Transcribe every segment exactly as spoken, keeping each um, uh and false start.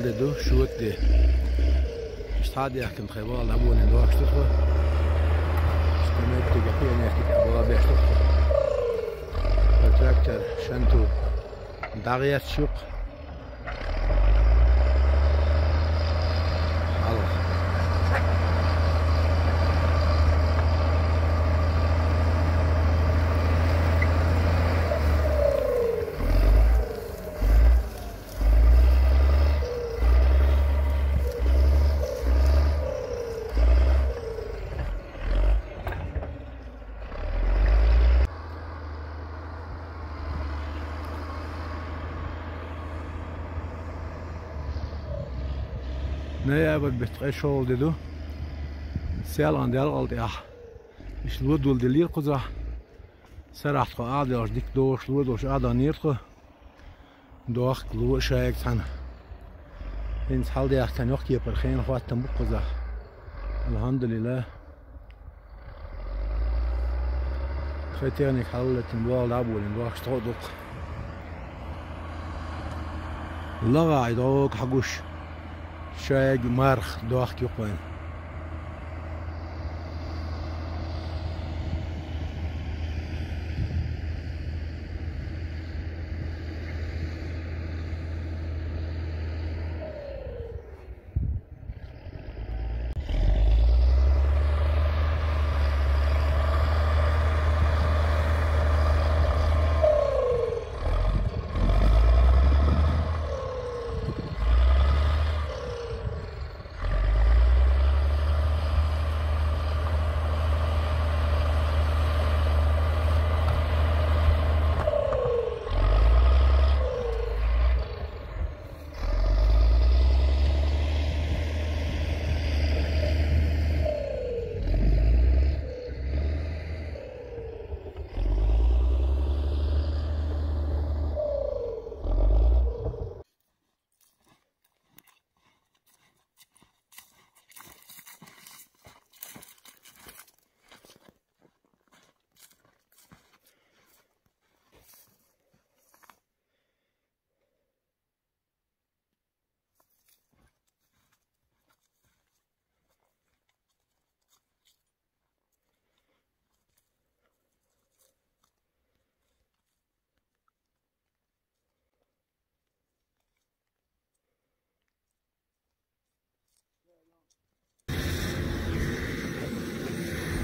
Де ду, шуьтди. Иштта хьа а даьхкина тхай бала дӀаболийна дош ду тхо. Иштта меттиге пионерки тӀе бала беш ду тхо. Трактор шанту дӀагӀерташ ю-кх. Хьалха. Ноябрь бетта ткъе шолгӀа де ду. Селхан делкъал тӀехь. Иштта ло доладелира кхузахь. Сарахь тхо Ӏадоьллуш дика догӀуш ло долуш Ӏадахьнера тхо. Дохк, ло а шайга цхьаьна. ХӀинца хьалдаьхкина йоккха кепара хенан хӀоттам бу кхузахь. Алхьамдулиллах. Тхайн техника хьалалаьттина, бала дӀаболийна, дохкаш тхо а дукха. ЛагӀа и догӀу хьагуш. Шайга марха дохк юкъа вайн.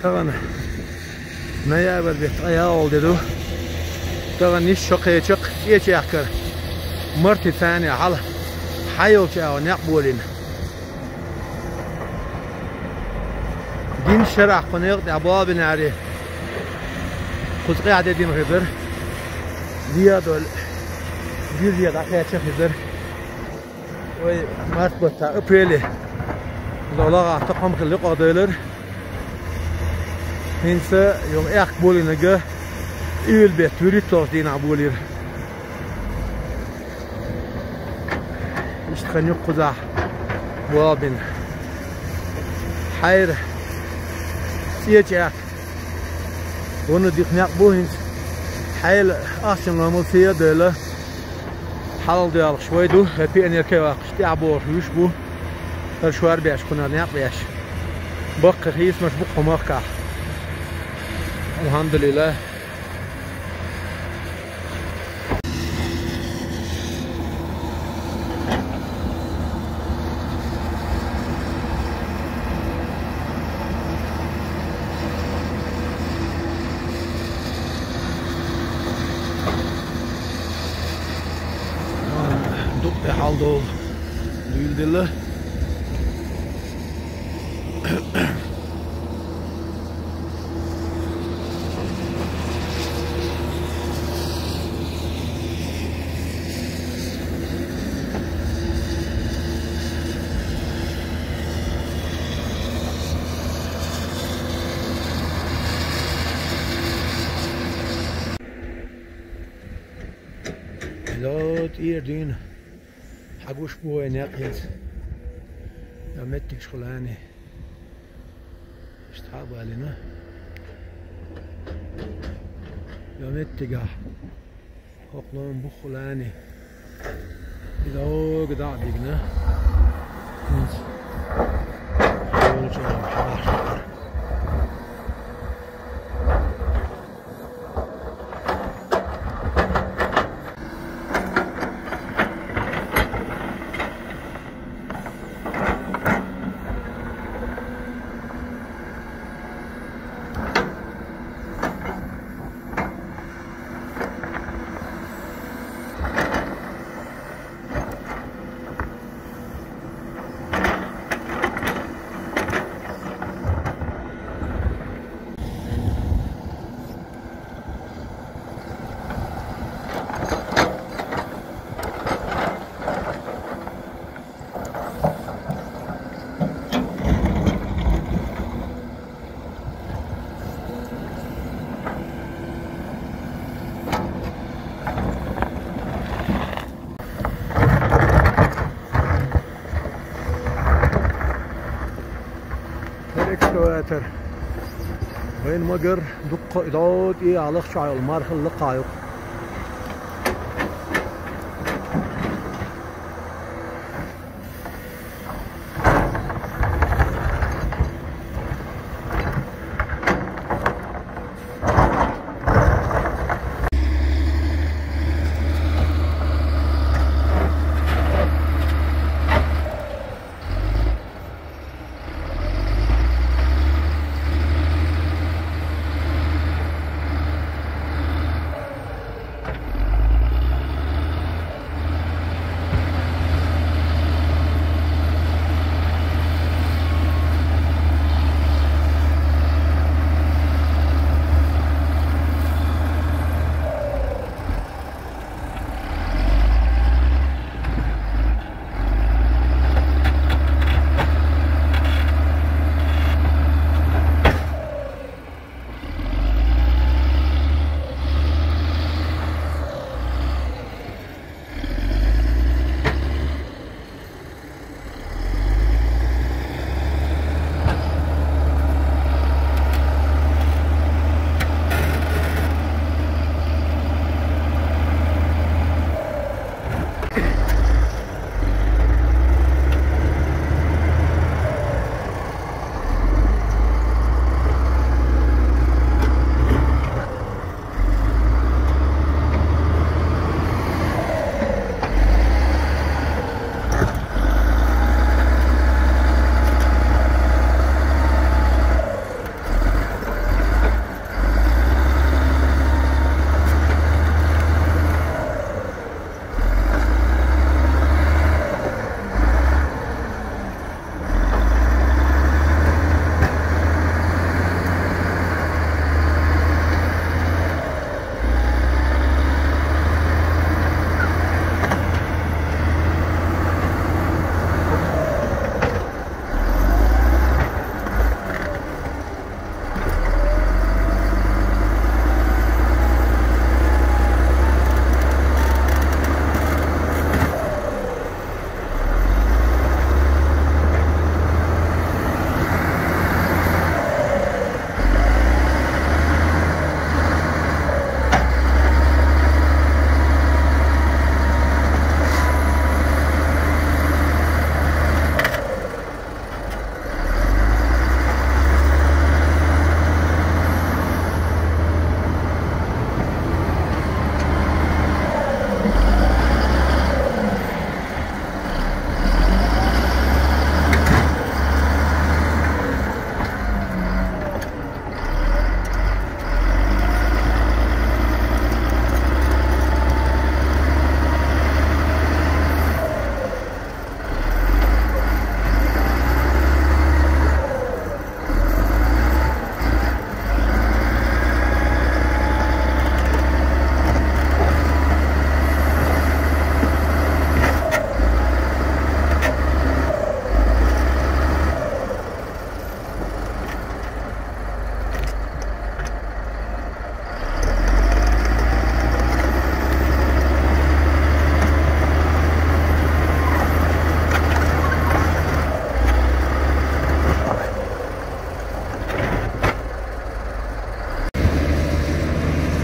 Тахана ноябрь бетта ткъе ялхалгӀа де ду. Тахана йиш шо кхеча-кх цӀечӀаьхкара. Марти царна хьала хьайолчу агӀор некъ болийна. Дин шарахь кху некъа тӀехь бала бина аьлла, кхуза къаьхьа де дина хезара. Ден а долу, гуьрзе дӀакхаьчна хезара. Вай март баттахь апреле. Иза лагӀа тахана хилла юкъа а делира. ХӀинца йолу аьхка болийнарг июль бетта вуьрхӀитталгӀачу дийнахь болийра. Иштта хан юккъузахь бала бина. Хьайра цӀечӀаьхка. Вуно дика некъ бу хӀинца. Хьайла ахчанан ломал сий а дойла. Хьалха доьлхуш вай ду, хӀара пионерка ваккхаш, тӀаьхьа бохуш вуьш бу. ХӀара шор беш, кхунах некъ беш. Баккхий хийцамаш бу кху махкахь. Алхьамдулиллах. Дукха тӀе хьал долу дуьйладелла. Ло тӀера дуьйна. Хьагуш бу вайн некъ хӀинца. Йо меттигаш хуьлу ани. Иштта хьа а балийна. Йо меттигахь. ХӀокху лома буххула ани. Идоаг дӀа а дигна. ХӀара экскаватор. Вайн магар дукха идоаг и алах чу Ӏайол мархал лакхаюк.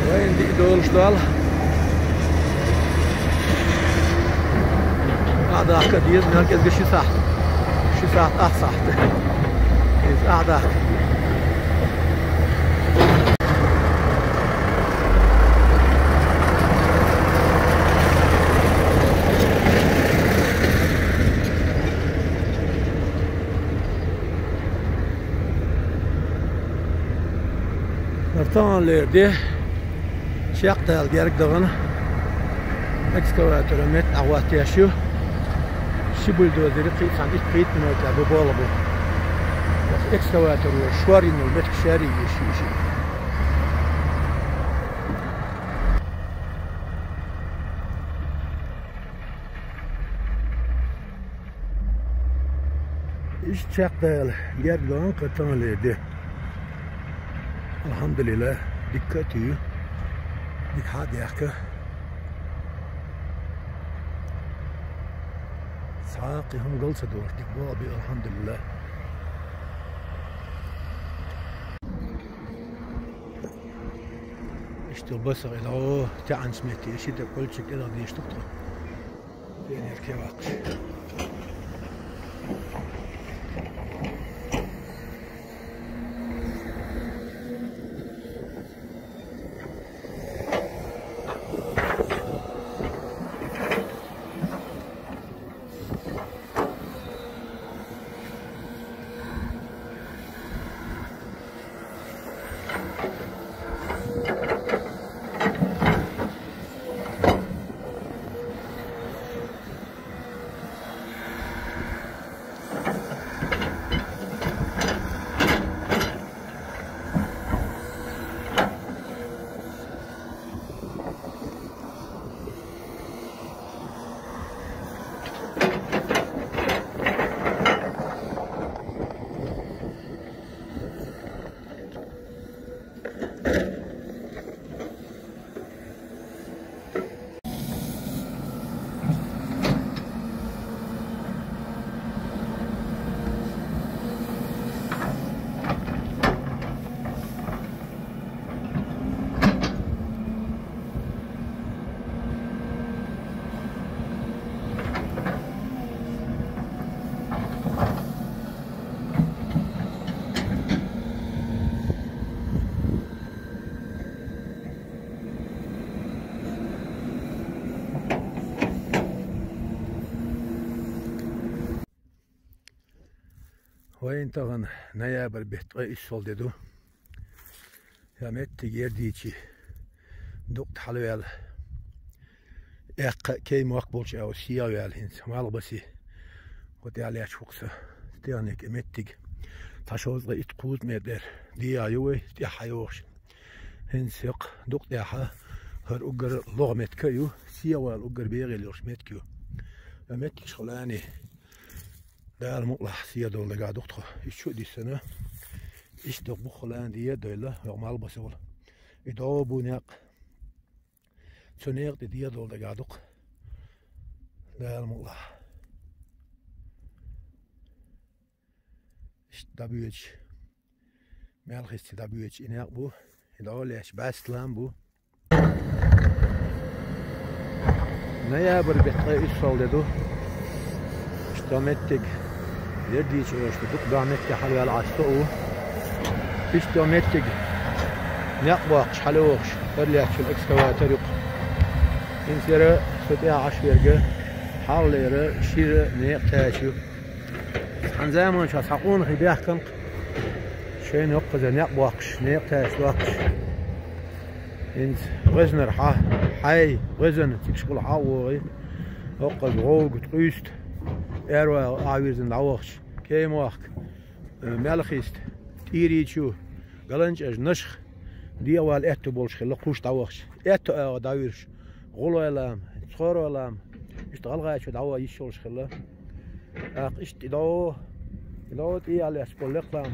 Вайн диъ долаш дола. Деза мел кӀезига ши сахьт. Ши сахьт, ах сахьт. Иза ах даха. Нартан лер де. Чекхдала герга дахана экскаватора метта дӀахӀоттаеш ю. Ши бульдозер кхийцан итт-пхийтта минута бу болх бу. Экскаватор шорйина метка шаьрий йиш йиш. Иштта чекхдала герга дахана Нартан лер де. Алхьамдулиллахь, дика а туьй, дика хьа а даьхка. Цхьа а кхин хӀума гал ца долуш, дика болх бу, алхьамдулиллахь. Иштта басах, и дӀо таьӀанчу метте, и ши де кольчик кӀелхьардийш ду тхо. Пионерке ваккхаш. Вайн тахана ноябрь беттан ткъе уьссалгӀа де ду. Я меттиг Ярдичи дукъ тӀе хьалаваьлла. Эккха а кей-мохк болчу аьлла сехьаваьлла хӀинца Малхбасе. Кху тӀехь лаьтташ ву-кх сан техника, и меттиг. Цхьа шовзткъе итт-кхузткъа метр дегӀан ю вай, тӀехь хьайогӀуш. ХӀинца хӀокху дукъ тӀехь хӀара уггар логӀа меттиг а ю, сехьавала уггар бегӀийла йолуш меттиг ю. Я меттигаш хьаланий. Дала мукъалахь, сехьадовла дагахь ду-кх тхо. Иштта чу а диссина, иштта дукха буххалан де а девлла, хӀокху Малхбасе волу. И дӀо бу некъ. Цу некъа тӀе дехьадовла дагахь ду-кх. Дала мукъалахь. Иштта дӀабоьдуш. Малхисте дӀабоьдуш и некъ бу. И дӀо лаьтташ бӀаьста лам бу. Ноябрь беттан ткъе уьссалгӀа де ду. Иштта меттиг Ярдичи олуш ду, дукха бӀе метте хьалаваьлла Ӏаш со а ву. Иштта меттиг некъ боккхуш хьалавогӀуш, хӀара лаьттачун экскаватор ю-кх. ХӀинца яра со тӀехь Ӏаш верг, хьалхалера шира некъа тача ю. Цхьана заманчохь цхьа къонахий баьхкина-кх шайна йоккхаза некъ боккхуш, некъа тача доккхуш. ХӀинца гӀоьзнара хьа, хьай, гӀоьзан цигахула хьа а вогӀий, йоккхаза гӀовгӀа, ткъуьйста, аьрру агӀо вирзина дӀавахча, кей-мохк, э, Малхиста, ТӀийричу, ГаланчӀожа, Нашха, дехьавала аьтту болуш хилла кхуш дӀавахча. Аьтту агӀо дӀавуьйраш, гӀулойн лам, цхьоройн лам, иштта гӀалгӀайчу дӀаваха йиш йолуш хилла. ТӀаккха иштта и дӀо, и дӀо тӀехьа лаьтташ болу лекха лам,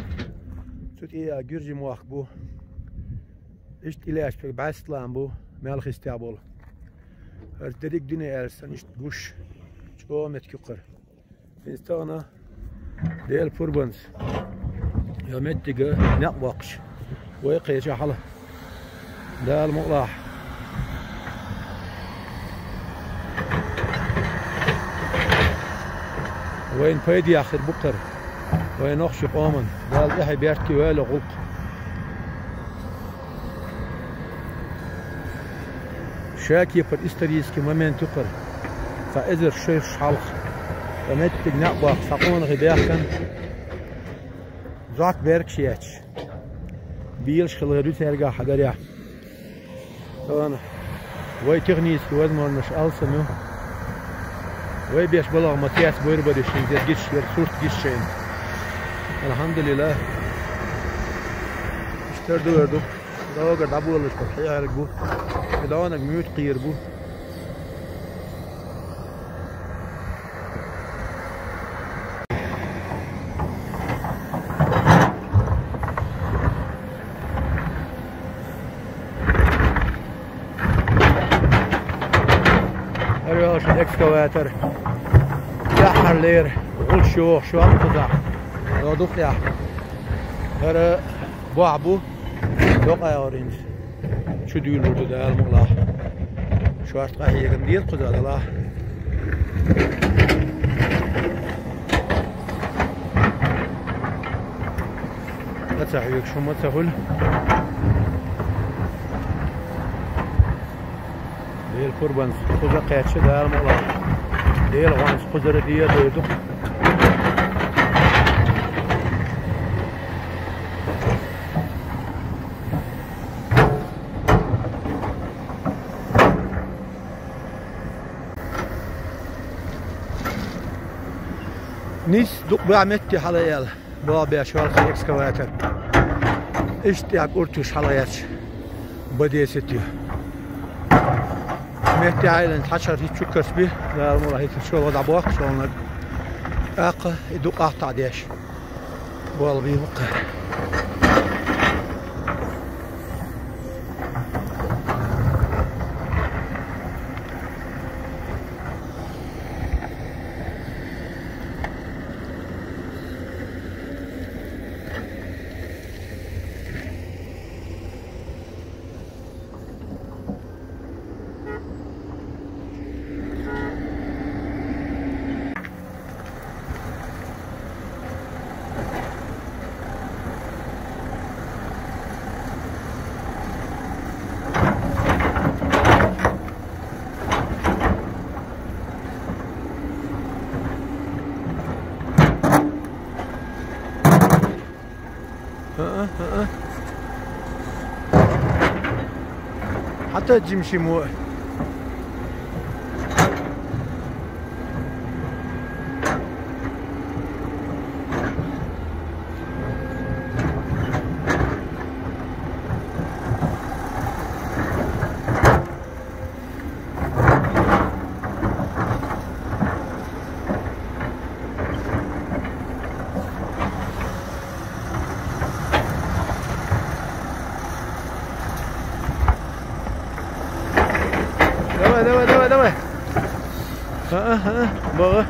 цу тӀехьа Гуьржийн мохк бу. Иштта и лаьтташ берг бӀаьста лам бу, Малхистехь болу. ХӀара дерриг а дуьне аьлла санна иштта гуш, чӀогӀа меттиг ю-кх хӀара. ХӀинца тахана Делан пурбанца я меттига некъ боккхуш вай кхеча хьала. Дала мукъалахь. Вайн пайда яхар бу кхар. Вайн нохчий къоман. Дала тӀехьа беркате йойла гӀулакх. Шакепара исторический момент ю кхар. Цхьа эзар шераш хьалха. Цхьа меттиг некъ баккха, цхьа къонахий баьхкан. Зак беркаш еш. Бийлаш хилар ю цаьрга хьагарехь. Тахана вай технически возможносташ алсам ю. Вай беш балагӀа ма тес бойрбариш шин зер гиш, ер сурт гиш шайн. Алхьамдулиллах. Иштар ду, ер ду. Дагар дӀаболалаш пара хьехьарг бу. Кхидонаг муьтӀахъ кхийр бу. ХӀара йолуш экскаватор. Яхьар лер, гӀулш йохуш, йолу кхузахь. Йо дукха яхь. ХӀара бохь бу. Докъа агӀоринца. Чу дуьйлур ду Дала мукъалахь. Шорта къахьегна деза кхуза далахь. Ма ца хьоьгуш, хӀума ца хуьлу. Дела пурбанца кхуза кхаьчча Дала мукъалахь. Дела гӀонца кхузара дийр ду. Нис дукха баьхьа метте хьала аьлла, боху беш валхе экскаватор. Иштта тӀехь кӀуртуш хьала гӀерташ, бадесет ю. Метте хьайлан хьачхьар хӀитта чу карс би, Дала мула хӀитта шолгӀа дӀабохку шолгӀанаг. ТӀаккха и дукха ахтахь деш. Болу биймакха. Хьата жимчи мо. Давай, давай, давай, давай. А, а, а, бага.